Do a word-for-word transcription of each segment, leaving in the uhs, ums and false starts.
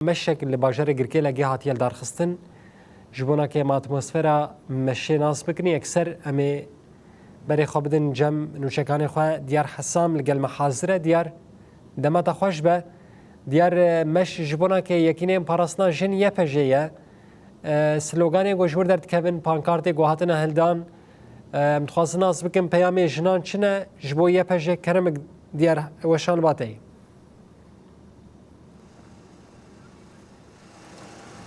meşek li bajarê Girkêlekê hatiye lidarxistin. Ji bona ke em atmosfera meşê nas bikin, yekser em ê berê xwe bidin cem nûçekanê xwe. Diyar Hesam li gel me hazir e. Diyar, dema te xweş be. Diyar, e, meş ji bona ke Yekîneyên Parastina Jin Y P J ye. E, sloganê ku ji wir derdikevin, pankartê ku hatine hildan, e, em dixwazin nas bikin peyamê jinan çi ne ji bo Y P J. Kerem, Diyar, weşan ba te.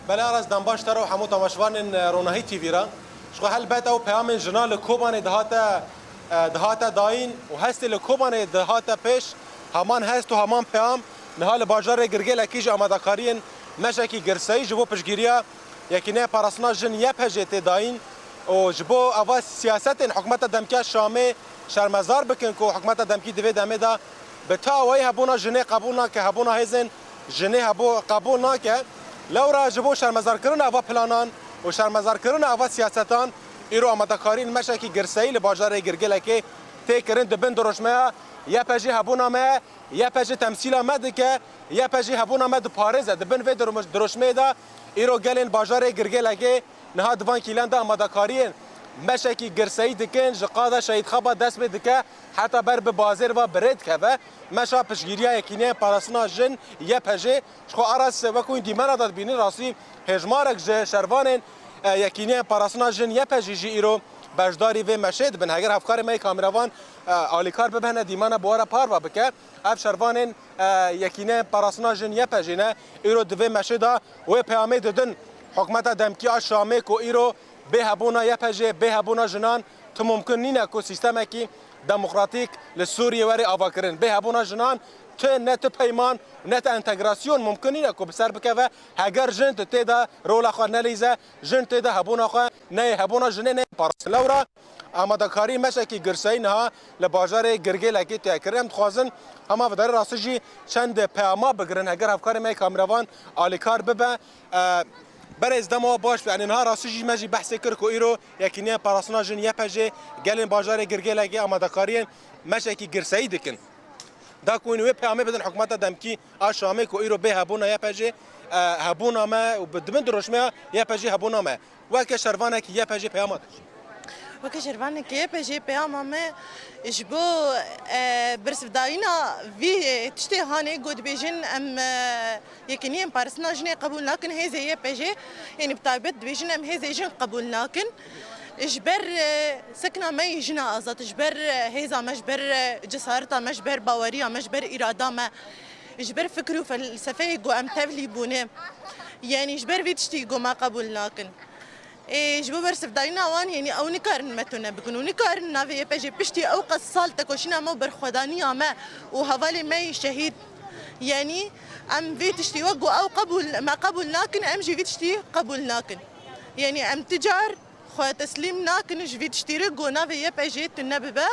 Belê Aras, dem baş te re û hemû temaşevanên, e, Ronahî T V re. Ji xwe helbet ew peyamên jinan li Kobanê dihate, e, dihate dayîn û hestê li Kobanê dihate pêş, heman hest û heman peyam niha li bajarê Girgêlekî ji amadakariyên meşekî girseyî ji bo piştgiriya Yekîneya Parastina Jin Y P J tê dayîn û ji bo eva siyasetên hikûmeta demkî ya Şamê şermezar bikin ku hikûmeta demkî di vê demê de bi ti awayî hebûna jinê qebûl nake, hebûna hêzên jinê hebû qebûl nake. Lewra ji bo şermezarkirina eva planan û şermezarkirina eva siyasetan îro amadakariyên meşekî girseyî li bajarê Girgêlekê tê kirin. Di bin dirojmeya Y P J hebûna me ye, Y P J temsîla me dike, Y P J hebûna me diparêze. Di bin vê diroj-, dirojmeyê de îro gelên bajarê Girgêlekê niha di van kîlan de amadakariyên meşekî girseyî dikin, ji qada Şehîd Xeba dest pê dike, heta ber bi bazêr ve bi rê dikeve. Meşa piştgiriya Yekîneyên Parastina Jin, Y P J, ji xwe Aras, wekî hûn dîmena de dibînin, rastî hêjmarek ji şervanên, e, Yekîneyên Parastina Jin, Y P J, jî îro beşdarî vê meşê dibin. Heger hevkarê me yê kameravan, e, alîkar bibe, hene dîmena bi we re parve bike. Ev şervanên, e, Yekîneyên Parastina Jin, Y P J, ne îro di vê meşê de wê peyamê didin hikûmeta demkî a Şamê ku îro bê hebûna Y P J, bê hebûna jinan ti mumkin nîne ku sîstemekî demokratîk li Sûriyê were avakirin. Bê hebûna jinan ti, ne ti peyman, ne ti entegrasyon mumkin nîne ku bi ser bikeve, heger jin di tê de rola xwe nelîze, jin tê de hebûna xwe neyê, hebûna jinê neyê parastin. Lewra amadakarî meşekî girseyî niha li bajarê Girgêlekê tê kirin. Em dixwazin hema vidarê rastî jî çend peyama bigirin, heger hevkarê me yê kameravan alîkar bibe. E, berêz, dema we baş be. Yanî niha rastî jî me jî behsê kir ku îro Yekîneyên Parastina Jin, Y P J, gelên bajarê Girgêlekê amadakariyên meşekî girseyî dikin. Da ku hûn wê peyamê bidin hikûmeta demkî a Şamê ku îro bê hebûna Y P J, e, hebûna me û bi, di bin dirojmeya Y P J hebûna me. Weke şervanekî Y P J peyama te çi? Weke şervanekî Y P J peyama me ji bo, e, bersivdayîna vî, e, tiştê hanê, ku dibêjin em, e, Yekîneyên Parastina Jinê qebûl nakin, hêzê Y P J, yanî bi taybet dibêjin em hêzê jin qebûl nakin. Ji ber, e, sekna me yê jina azad, ji ber, e, hêza me, ji ber, e, cesareta me, ji ber baweriya me, ji ber îrada me, ji ber fikir û felsefeyê ku em tevlî bûne, yanî ji ber vê tiştî ku me qebûl nakin. Ê, ji bo bersivdayîna wan, yanî ew nikarin me tune bikin û nikarin navê Y P J piştî ew qas sal tekoşîna me û berxwedaniya me û hevalê me yê şehîd. Yanî em vê tiştî wek ku ew qebûl, me qebûl nakin, em jî vî tiştî qebûl nakin. Yanî em ti car xwe teslîm nakin ji vî tiştî re ku navê Y P J tune bibe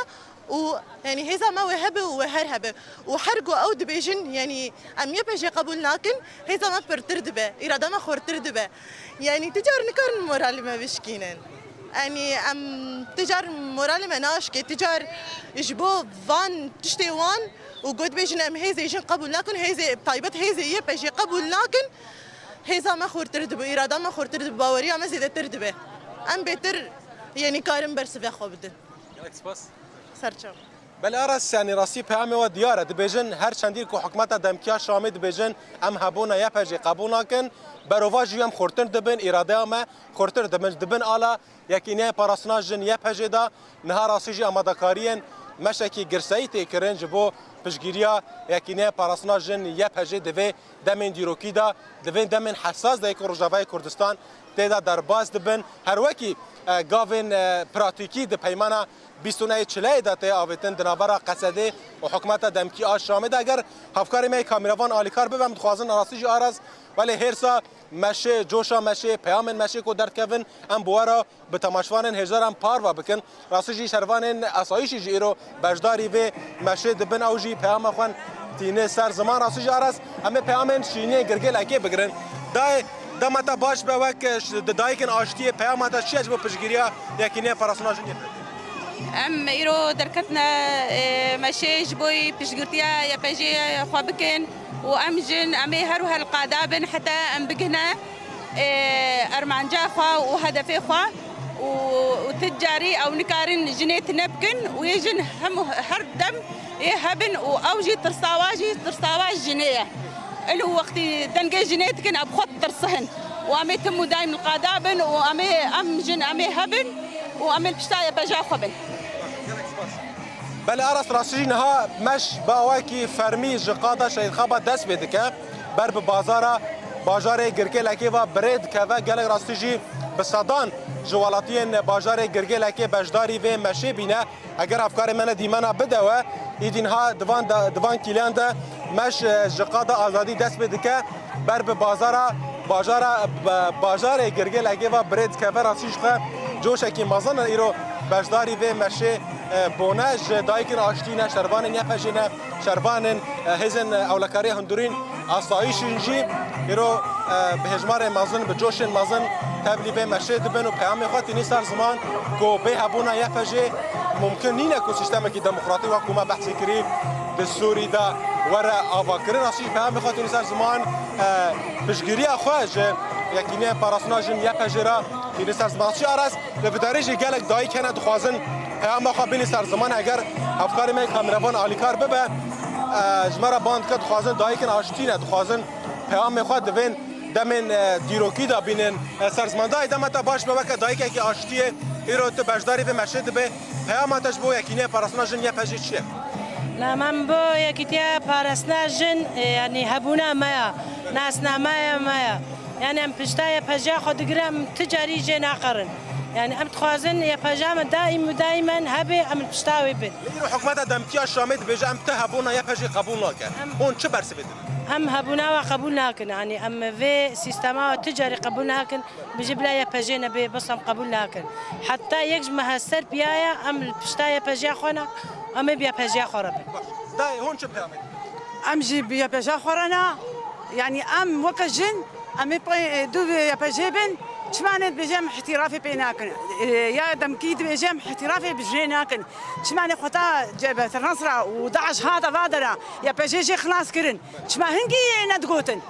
û, yanî, hêza me wê hebe û wê her hebe. Û her ku ew dibêjin, yanî, em Y P J qebûl nakin, hêza me pirtir dibe, îrada me xurtir dibe. Yanî, ti car nikarin moralê me bişkînin. Yanî, em ti car moralê me naşkê, ti car ji bo van tiştê wan û ku dibêjin em hêzê jin qebûl nakin, hêzê, taybet hêzê Y P J qebûl nakin, hêza me xurtir dibe, îrada me xurtir dibe, baweriya me zêdetir dibe. Em bêtir, yanî, karin bersiva xwe bidin. Gelek spas. Ser çav. Belê Aras, yanî rastî peyamê we diyar e. Dibêjin her çendî ku hikûmeta demkî ya Şamê dibêjin em hebûna Y P J qebûl nakin, berovajî em xurtir dibin, îradeya me xurtir dibin. Di bin ala Yekîneyên Parastina Jin, Y P J, de niha rastî jî amadakariyên meşekî girseyî tê kirin ji bo piştgiriya Yekîneyên Parastina Jin, Y P J, di vê demên dîrokî de, di vê demên hesas de ku Rojavayê Kurdistan tê de derbas dibin. Her wekî, e, gavên, e, pratîkî di peymana bîst û nehê Çilayê de tê avêtin di navbera Qesedê û hikûmeta demkî a Şamê de. Eger hevkarê me yê kameravan alîkar bibe, em dixwazin rastî jî Aras, belê hêrsa meşê, coşa meşê, peyamên meşê ku derdikevin, em bi we re bi temaşevanên hêjaran parve bikin. Rastî jî şervanên asayîşî jî îro beşdarî vê meşê dibin, ew jî peyama xwe tîne ser ziman. Rastî jî Aras, em ê peyamên şîniyên Girgêlekê bigirin. Dayê, dema te baş be, wek, e, ş-, di dayikên aştiyê, peyama te çi ye ji bo piştgiriya Yekîneyên Parastina Jinê? Em îro derketine, e, meşê ji bo piştgirtiya Y P J xwe bikin. û em jin, em ê her wiha li qada bin heta em bigihne, e, armanca xwe û hedefê xwe û, û ti carî ew nikarin jinê tune bikin û yê jin hem her dem ê hebin û ew jî tirsawa jî tirsawa jinê ye. Ilo wextî dengê jinê dikin, ev xwe ditirsin û em ê tim û daîm li qada bin û em ê, em jin, em ê hebin û em ê li pişta Y P J xwe bin. Belê Aras, rastî jî niha meş bi awayekî fermî ji qada Şehîd Xebat dest pê dike. Ber bi bazara bajarê Girkê Lekê ve bi rê dikeve. Gelek rastî jî bi sedan ji welatiyên bajarê Girkê Lekê beşdarî vê meşê bîne. Eger hevkarê me ne dîmena bide we, îdî niha di van de, di van kîleyan de meş, e, ji qada Azadî dest pê dike. Ber bi bazara, bajara, ba-, bajarê Girgê Lekê ve bi rê dikeve. Rastî jixwe coşekî mezin e îro beşdarî vê meşê, e, bûne. Ji dayikên aştî ne, şervanên Y P J ne, şervanên, e, hêzên, e, ewlekariyê hundirîn asayîşîn jî îro, e, bi hêjmarên mezin, bi coşên mezin tevlî vê meşê dibin û peyamê xwe tînî ser ziman ku bê hebûna Y P J mumkin nîne ku sîstemekî demokratîk wek ku me behsê kirî di Sûrî de were avakirin. Rastî jî peyamê xwe tînî ser ziman, e, piştgiriya xwe ji Yekîneyên Parastina Jin Y P J re tînî ser ziman. Rastî Aras, li vê derê jî gelek dayik hene dixwazin peyama xwe bînî ser ziman. Eger hevkarê me kameravan alîkar bibe, e, ji me re bang dike, dixwazin dayikên aştî ne, dixwazin peyamê xwe di vên demên, e, dîrokî de bînin, e, ser ziman. Dayê, dema te baş be, weke dayikekî aştiyê, îro tu beşdarî vê meşê dibê. Peyama te ji bo Yekîneyên Parastina Jin Y P J çi ye? Namem bo Yekîtiya Parastina Jin, e, yanî hebûna me ya, nasnameya me ya. Yanî em pişta Y P J xwe digirin, em ti carî jê naqirin. Yanî em dixwazin Y P J me daîm û daîmen hebe, em li pişta wê bin. Lê îro hikûmeta demkî ya Şamê dibêje, em ti hebûna Y P J qebûl nake. Em Hûn çi bersivê didin? Em hebûna we qebûl nakin. Yanî em vê sîstema we ti carî qebûl nakin. Bijî bila Y P J nebê, bes em qebûl nakin. Heta yek ji me hevser piya ye, em li pişta Y P J xwe ne, em ê bi Y P J xwe re bin. Baş. Dayê, hûn çi peyamê didin? Em jî bi Y P J xwe re ne, yanî em weke jin, em ê pey, e, dû vê Y P J bin, çima ne dibêje em îhtîrafê pê nakin? E, ya demkî dibêje em îhtîrafê bi jinê nakin. Çima ne xweta Cebhet Nasra û DAIŞ hate va dera, Y P J jê xilas kirin. Çima hingî nedigotin?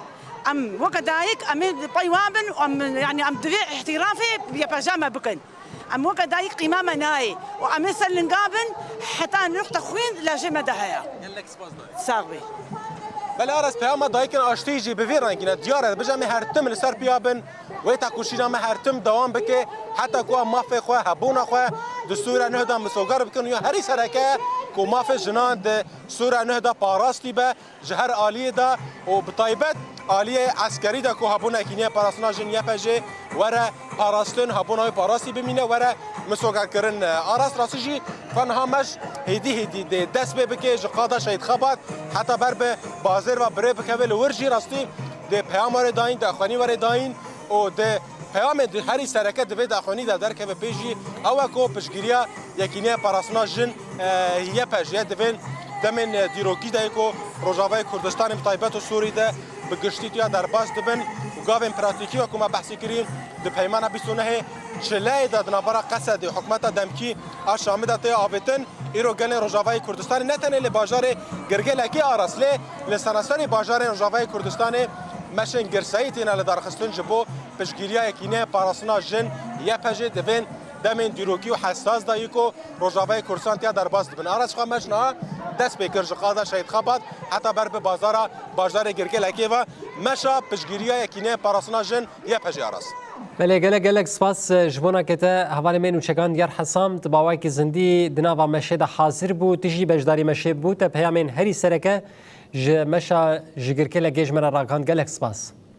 Em weke dayik, em ê pey wan bin û em, yanî em divê îhtîrafê Y P J me bikin. Em weke dayik qîma me nayê û em ê ser linga bin heta nuqta xwîn lajê me de heye. Gelek spas dayê. Sax bî. Belê Aras, peyama dayikên aştî jî bi vî rengî ne. Diyar e, dibêje em ê her tim li ser piya bin. Wê tekoşîna me her tim dewam bike. Heta ku em mafê xwe, hebûna xwe di Sûriya Nuh de misoger bikin. Ya herî sereke ku mafê jinan di Sûriya Nuh de parastî be. Ji her aliyê de û bi taybet aliyê eskerî de ku hebûna Yekîneyên Parastina Jin Y P J were parastin, hebûna wê parastî bimîne, were misogerkirin. Aras, rastî jî xwe niha meş hêdî hêdî dê dest pê bike ji qada Şehîd Xebat heta ber bi bazêr ve bi rê bikeve. Li wir jî rastî dê peyam were dayîn, dê xwenî were dayîn û dê peyamê di herî sereke di vê daxuyanî de derkeve pê jî ew e ku piştgiriya Yekîneyên Parastina Jin, e, Y P J ye. Di vên demên, e, dîrokî de yê ku Rojavayê Kurdistanê bi taybet û Sûrî de bi giştî tê ya derbas dibin û gavên pratîkî wek ku me behsî kirî di peymana bîst û nehê Çileyê de di navbera Qesedê hikûmeta demkî a Şamê de tê avêtin. Îro gelên Rojavayê Kurdistanê ne tenê li bajarê Girgê Lekê Aras lê li sereserî bajarên Rojavayê Kurdistanê meşên girseyî têne lidarxistin ji bo piştgiriya Yekîneyên Parastina Jin Y P J di vên demên dîrokî û hesas de yê ku Rojavayê Kurdistan tiya derbas dibin. Aras, xwe meş niha dest pê kir ji qada Şehîd Xebat heta ber bi bazara bajarê Girgê Lekê ve meşa piştgiriya Yekîneyên Parastina Jin Y P J Aras. Belê, gelek gelek spas, e, ji bona ke te hevalê me nûçekan Diyar Hesam, tu bi awayekî zindî di nava meşê de hazir bû, tu jî beşdarî meşê bû, te peyamên herî sereke ji meşa ji Girkê Lekê ji me re ragihand. Gelek spas.